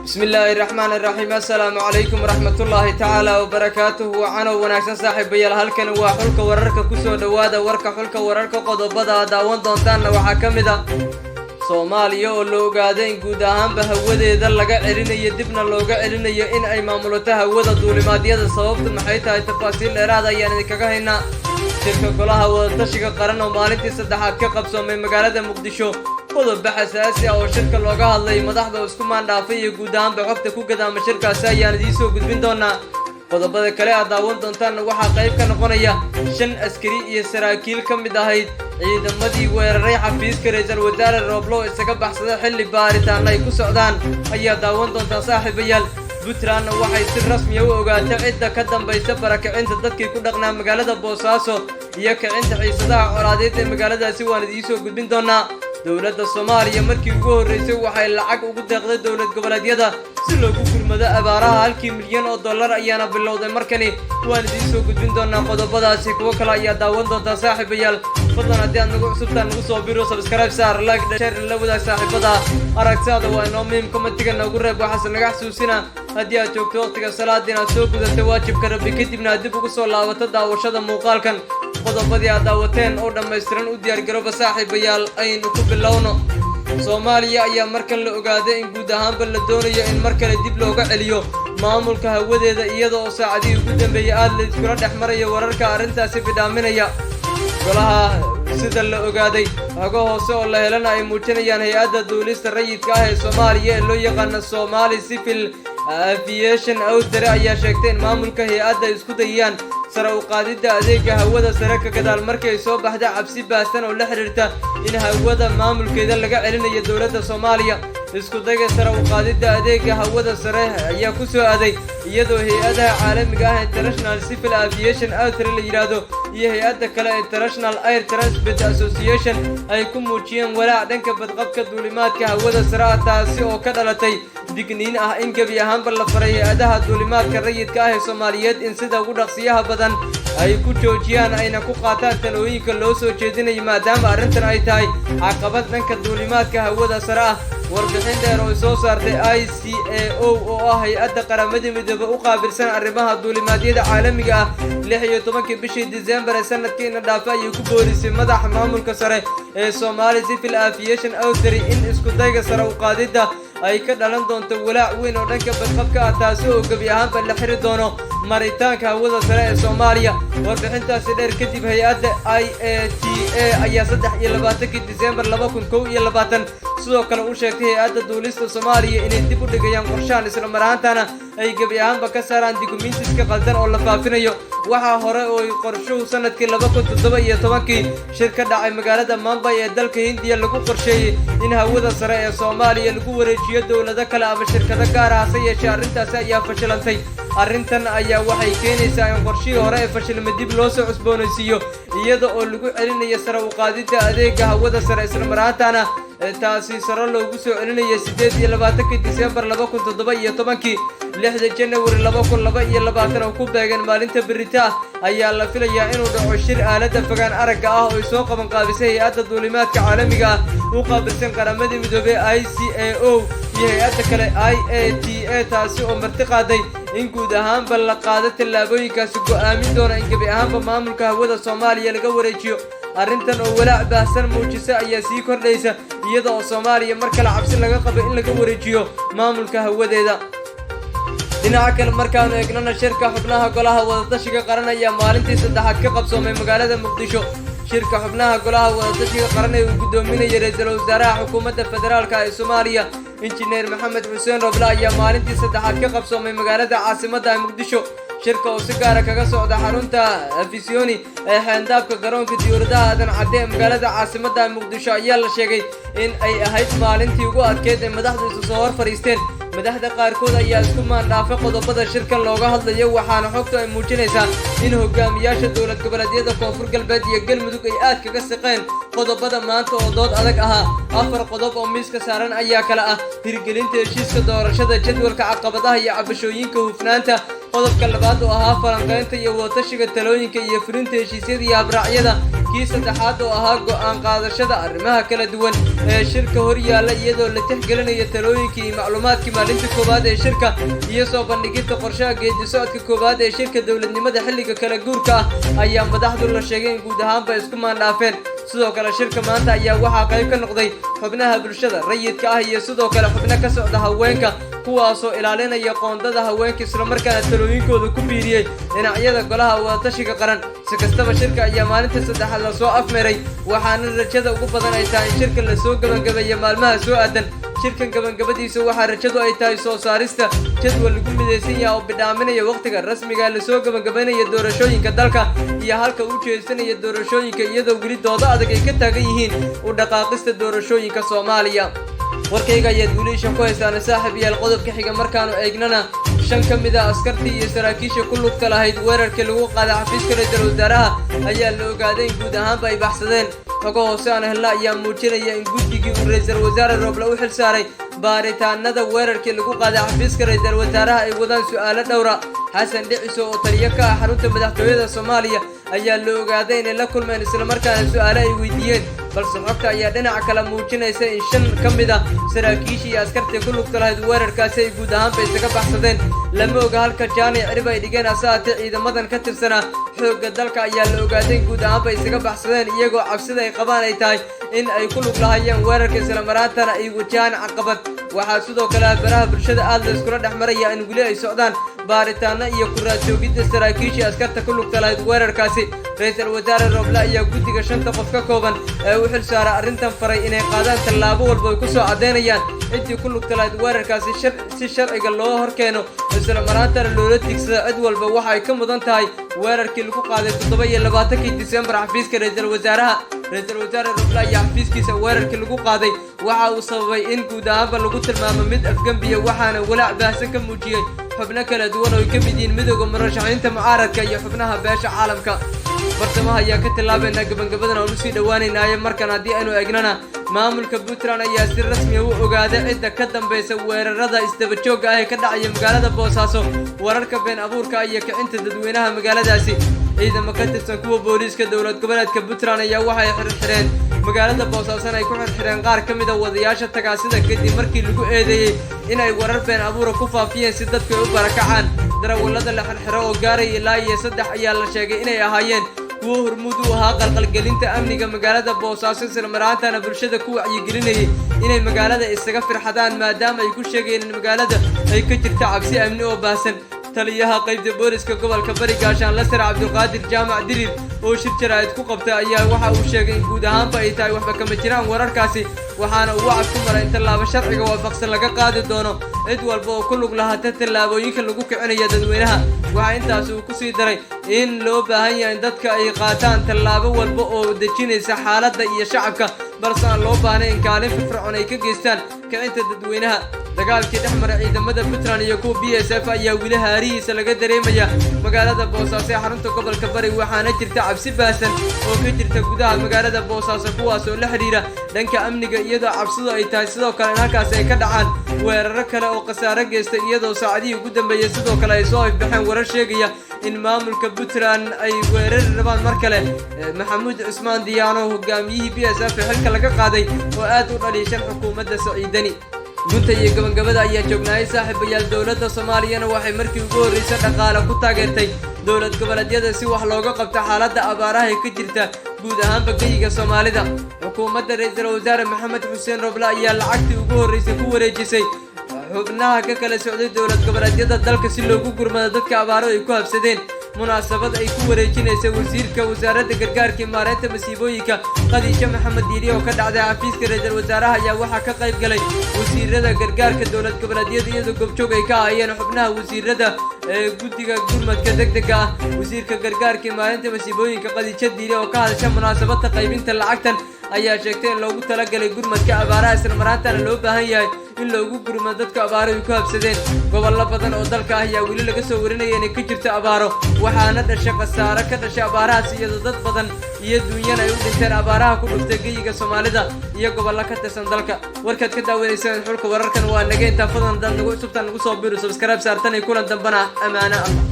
Bismi illaahi raxmaan iraxiim. Assalaamu calaykum waraxmatullaahi tacaala wabarakaatuhu. Wacanow wanaagsan, saaxiibayaal. Halkani waa Xulka Wararka. Kusoo dhowaada warka Xulka Wararka. Qodobada aad daawan doontaanna waxaa ka mid ah Soomaaliya oo la ogaaday in guud ahaanba hawadeeda laga celinayo, dibna looga celinayo in ay maamulato hawada duulimaadyada. Sababtu maxay tahay? Tafaasiil dheeraada ayaan idinkaga haynaa. Shirka Golaha Wadatashiga Qaran oo maalintii saddexaad ka qabsoomay magaalada Muqdisho, qodobo xasaasi ah oo shirka looga hadlay, madaxda oo isku maandhaafay iyo guud ahaanba xogta ku gadaama shirkaasi ayaan idiin soo gudbin doonaa. Qodobada kale aad daawan doontaanna waxaa qayb ka noqonaya shan askari iyo saraakiil ka mid ahayd ciidamadii weeraray xafiiska ra-iisul wasaare Rooblo isaga baxsada xilli baaritaana ay ku socdaan ayaa daawan doontaan, saaxiibayaal. Puntlandna waxay si rasmiya u ogaatay cidda ka dambaysa barakicinta dadkii ku dhaqnaa magaalada Boosaaso iyo kicinta xiisadaha colaadeed ee magaaladaasi. Waan idiin soo gudbin doonaa. Dowladda Soomaaliya markii ugu horreysay waxay lacag ugu deeqday dowlad goboleedyada si loogu gurmado abaaraha. Halkii milyan oo dollar ayaana bilowday markani. Waan idiin soo gudbin doonaa. Qodobadaasi kuwo kale ayaa daawan doontaa, saaxiibayaal. Fadlan, haddii aad nagu cusubtaan, nagu soo biro, subscribe saar, like, share, la wadaag saaxiibada. Aragtaada waa inoo muhiim, commentiga noogu reeb. Waxaase naga xasuusina, haddii aad joogto waqtiga salaada, inaad soo gudato waajibka Rabbi, kadibna aad dib ugu soo laabato daawashada muuqaalkan. Qodobadii aad daawateen oo dhammaystiran u diyaargarooba, saaxiibayaal. Aynu ku bilowno. Soomaaliya ayaa markan la ogaaday in guud ahaanba la doonayo in mar kale dib looga celiyo maamulka hawadeeda, iyada oo saacadihii ugu dambeeyey aad la iskula dhex marayo wararka arrintaasi bidhaaminaya. Golaha, sida la ogaaday xogo hoose oo la helana ay muujinayaan, hay-adda duulista rayidka ah ee Soomaaliya ee loo yaqaano Somali Civil Aviation Authority ayaa sheegtay in maamulka hay-adda ay isku dayayaan sare u qaadidda adeega hawada sare ka gadaal markii ay soo baxda cabsi baahsan oo la xidhiirta in hawada maamulkeeda laga celinayo dowladda Soomaaliya. Isku dayga sare u qaadidda adeega hawada sare ayaa ku soo aaday iyadoo hay-adaha caalamiga ah International Civil Aviation Authority la yidhaahdo iyo hay-adda kale International Air Transport Association ay ku muujiyeen walaac dhanka badqabka duulimaadka hawada sare ah, taasi oo ka dhalatay digniin ah in gebi ahaanba la faray hay-adaha duulimaadka rayidka ah ee Soomaaliyeed in sida ugu dhaqsiyaha badan ay ku joojiyaan ayna ku qaataan talooyinka loo soo jeedinayo, maadaama arrintan ay tahay caqabad dhanka duulimaadka hawada sare ah. Warbixin dheer oo soo saartay ICAO, oo ah hay-adda Qaramada Midoobe u qaabilsan arrimaha duulimaadyada caalamiga ah, 16-kii bishii Disembar ee sanadkiina dhaafa, ayay ku boorisay madaxa maamulka sare ee Somali Civil Aviation Authority in isku dayga sare u qaadidda ay ka dhalan doonto walaac weyn oo dhanka badqabka ah, taasi oo gebi ahaanba la xiri doono maritaanka hawada sare ee Soomaaliya. Warbixintaasi dheer kadib, hay-adda IATA ayaa 23-kii Disembar 2021 sidoo kale u sheegtay hay-adda duulista Soomaaliya inay dib u dhigayaan qorshahan, isla mar ahaantana ay gebi ahaanba ka saaraan dukumentiska qaldan oo la faafinayo. Waxaa hore oo qorshuhu sanadkii 2017-kii shir ka dhacay magaalada Mumbai ee dalka Hindiya lagu qorsheeyey in hawada sare ee Soomaaliya lagu wareejiyo dowlado kale ama shirkado gaar ah. Hase yeeshee, arrintaasi ayaa fashilantay. Arrintan ayaa waxay keenaysaa in qorshihii hore ee fashilmay dib loo soo cusboonaysiiyo, iyada oo lagu celinayo sare u qaadidda adeega hawada sare, isla mar ahaantana taasi sare loogu soo celinaya 28-kii Disembar 2017-kii. 6-da Janawari 2022 oo ku beegan maalinta berita ah ayaa la filayaa inuu dhaco shir aaladda fogaan aragga ah oo ay soo qaban qaabisay hay-adda duulimaadka caalamiga ah u qaabilsan Qaramada Midoobey ICAO iyo hay-adda kale IATA, taasi oo marti qaaday in guud ahaanba la qaado tallaabooyinkaasi go'aamin doona in gebi ahaanba maamulka hawada Soomaaliya laga wareejiyo. Arrintan oo walaac baahsan muujisa ayaa sii kordhaysa, iyada oo Soomaaliya mar kale cabsi laga qabo in laga wareejiyo maamulka hawadeeda. Dhinaca kale markaanu eegnana, shirka xubnaha Golaha Wadatashiga Qaran ayaa maalintii saddexaad ka qabsoomay magaalada Muqdisho. Shirka xubnaha Golaha Wadatashiga Qaran ee uu guddoominayay ra-iisul wasaaraha xukuumadda federaalka ee Soomaaliya, Injineer Maxamed Xuseen Roble, ayaa maalintii saddexaad ka qabsoomay magaalada caasimadda ee Muqdisho. Shirka oo si gaara kaga socda xarunta Afisyooni ee xeendaabka garoonka diyuuradaha Aadan Cadde ee magaalada caasimadda Muqdisho ayaa la sheegay in ay ahayd maalintii ugu adkeyd ee madaxdu isu soo hor fadhiisteen. Madaxda qaarkood ayaa isku maandhaafay qodobada shirkan looga hadlayo, waxaana xogtu ay muujinaysaa in hogaamiyaasha dowlad goboleedyada Koonfur Galbeed iyo Galmudug ay aad kaga siqeen qodobada maanta oo dood adag ahaa. Afar qodob oo miiska saaran ayaa kale ah: hirgelinta heshiiska doorashada, jadwalka, caqabadaha iyo cabashooyinka, hufnaanta Qodobka labaad oo ahaa falanqaynta iyo wadatashiga talooyinka iyo fulinta heshiisyada iyo habraacyada. Kii saddexaad oo ahaa go'aan qaadashada arrimaha kala duwan ee shirka hor yaalla, iyadoo la tixgelinayo talooyinkii iyo macluumaadkii maalinta koowaad ee shirka, iyo soo bandhigidda qorshaha geedi socodka koowaad ee shirka dowladnimada xilliga kala guurka ah, ayaa madaxdu la sheegay in guud ahaanba isku maandhaafeen. Sidoo kale shirka maanta ayaa waxaa qayb ka noqday xubnaha bulshada rayidka ah iyo sidoo kale xubno ka socda haweenka, kuwaasoo ilaalinaya qoondada haweenka, islamarkaana talooyinkooda ku biiriyey dhinacyada golaha wadatashiga qaran. Si kastaba, shirka ayaa maalinta saddexaad lasoo afmeray, waxaana rajada ugu badan ay tahay in shirka lasoo gebangabeeya maalmaha soo aadan. Shirkan gabangabadiisa waxaa rajadu ay tahay soo saarista jadwal lagu midaysan yahay oo bidhaaminaya wakhtiga rasmiga lasoo gabagabaynaya doorashooyinka dalka iyo halka u jeesanaya doorashooyinka, iyadoo weli doodo adag ay ka taagan yihiin u dhaqaaqista doorashooyinka Soomaaliya. Warkayga ayaad weliisha ku haysaana, saaxiib yaal. Qodobka xiga markaanu eegnana, shan ka mid a askartii iyo saraakiisha ku lugta lahayd weerarkii lagu qaaday xafiiska ra-iisul wasaaraha ayaa la ogaaday in guud ahaanba ay baxsadeen. Xogo hoose aan helna ayaa muujinaya in guddigii uu ra-iisul wasaare Rooble u xil saaray baaritaanada weerarkii lagu qaaday xafiiska ra-iisul wasaaraha ay wadaan su'aalo dhowra. Xasan Dhiciso oo taliyo ka ah xarunta madaxtooyada Soomaaliya ayaa la ogaaday inay la kulmeen, islamarkaana su'aalo ay weydiiyeen, balse xogta ayaa dhinaca kale muujinaysa in shan ka mid ah saraakiishii iyo askartii ku lugta lahayd weerarkaasi ay guud ahaanba isaga baxsadeen. Lama oga halka jaani cirib ay dhigeen, hase haatee ciidamadan ka tirsanaa xoogga dalka ayaa la ogaaday in guud ahaanba isaga baxsadeen, iyagoo cabsida ay qabaan ay tahay in ay ku lug lahayeen weerarka, islamaraantana ay wajahaan caqabad. Waxaa sidoo kale baraha bulshada aad la iskula dhex maraya in weli ay socdaan baaritaano iyo kuraadjoogidda saraakiishii askarta ku lugta lahayd weerarkaasi. Ra-iisul wasaare Rooble ayaa guddiga shanta qof ka kooban ee u xil saara arrintan faray inay qaadaan tallaabo walba ay ku soo caddaynayaan ciddii ku lugta lahayd weerarkaasi si sharciga loo horkeeno, isla maraantana loola tiigsada cid walba waxa ay ka mudan tahay weerarkii lagu qaaday 27-kii Disembar xafiiska ra-iisul wasaaraha. Ra-iisul wasaare Rooble ayaa xafiiskiisa weerarkii lagu qaaday waxa uu sababay in guud ahaanba lagu tilmaamo mid afgembiya, waxaana walaac baahsan ka muujiyey xubno kala duwan oo ay ka mid yihiin midooda murashaxiinta mucaaradka iyo xubnaha beesha caalamka. Bartamaha ayaa ka tilaabaynaa, gabangabadan aan usii dhowaanaynaayo. Markan haddii aynu eegnana, maamulka Puntland ayaa si rasmiya u ogaaday cidda ka dambaysa weerarada isdaba joogga ah ee ka dhacaya magaalada Boosaaso, wararka been abuurka iyo kicinta dadweynaha magaaladaasi. Ciidamo ka tirsan kuwa booliiska dowlad goboleedka Puntland ayaa waxay xirxireen magaalada Boosaasan ay ku xirxireen qaar ka mid a wadayaasha tagaasida, kadib markii lagu eedeeyey inay warar been abuura ku faafiyeen si dadku ay u barakacaan. Darawallada la xirxiro oo gaaraya ilaa iyo saddex ayaa la sheegay inay ahaayeen kuwo hormuud u ahaa qalqalgelinta amniga magaalada Boosaaso, isla maraantana bulshada ku wacyigelinayay inay magaalada isaga firxadaan, maadaama ay ku sheegayeen in magaalada ay ka jirta cabsi amni oo baahsan. Taliyaha qaybta booliska gobolka Bari, Gaashaanle Sare Cabdiqaadir Jaamac Dirir, oo shir jaraa'id ku qabtay ayaa waxa uu sheegay in guud ahaanba ay tahay waxba kama jiraan wararkaasi, waxaana uu wacad ku maray in tallaabo sharciga waafaqsan laga qaadi doono cid walba oo ku lug lahaata tallaabooyinka lagu kicinayo dadweynaha. Waxaa intaasi uu kusii daray in loo baahan yahay in dadka ay qaataan tallaabo walba oo dejinaysa xaaladda iyo shacabka, balse aan loo baahnay in kaalin firfircoon ay ka geystaan kicinta dadweynaha. Dagaalkii dhex maray ciidamada Puntland iyo kuwa BSF ayaa weli haarihiisa laga dareemaya magaalada Boosaaso ee xarunta gobolka Bari, waxaana jirta cabsi baahsan oo ka jirta gudaha magaalada Boosaaso, kuwaas oo la xidhiira dhanka amniga, iyadoo cabsidu ay tahay sidoo kale in halkaasi ay ka dhacaan weeraro kale oo khasaare geysta, iyadoo saacadihii ugu dambeeyey sidoo kale ay soo ifbaxeen warar sheegaya in maamulka Puntland ay weerari rabaan mar kale Maxamuud Cusmaan Diyaano, hogaamiyihii BSF ee xilka laga qaaday oo aad u dhaliishan xukuumadda Saciidani. Gunta iyo gabangabada ayaa joognaayay, saaxiibayaal. Dowladda Soomaaliyana waxay markii ugu horreysay dhaqaale ku taageertay dowlad goboleedyada si wax looga qabto xaaladda abaaraha ee ka jirta guud ahaanba geyiga Soomaalida. Xukuumadda ra-iisul wasaare Maxamed Xuseen Roble ayaa lacagtii ugu horreysay ku wareejisay xubnaha ka kala socday dowlad goboleedyada dalka si loogu gurmado dadka abaaro ay ku habsadeen. Munaasabad ay ku wareejinaysa wasiirka wasaaradda gargaarka iyo maareynta masiibooyinka, Khadiijo Maxamed Diiri, oo ka dhacday xafiiska ra-iisul wasaaraha ayaa waxaa ka qayb galay wasiirada gargaarka dowlad goboleedyada, iyadoo goobjoog ay ka ahayeen xubnaha wasiirada ee guddiga gurmadka degdega ah. Wasiirka gargaarka iyo maareynta masiibooyinka, Khadiijo Diiri, oo ka hadasha munaasabadda qaybinta lacagtan Ayaa sheegtay in loogu talagalay gurmadka abaaraha, isla marhaantana loo baahan yahay in loogu gurmado dadka abaaruhu ku habsadeen. Gobollo badan oo dalka ah ayaa weli laga soo warinaya inay ka jirto abaaro, waxaana dhashay khasaare ka dhashay abaarahaas, iyadoo dad badan iyo duunyana ay u dhinteen abaaraha ku dhuftay geyiga Soomaalida iyo gobollo ka tirsan dalka. Warkaad ka daawanayseen Xulka Wararkan waa naga intaa. Fadlan, hadaad nagu cusubtaan, nagu soo biro, subscribe saartan iyo kulan dambana amaano Allah.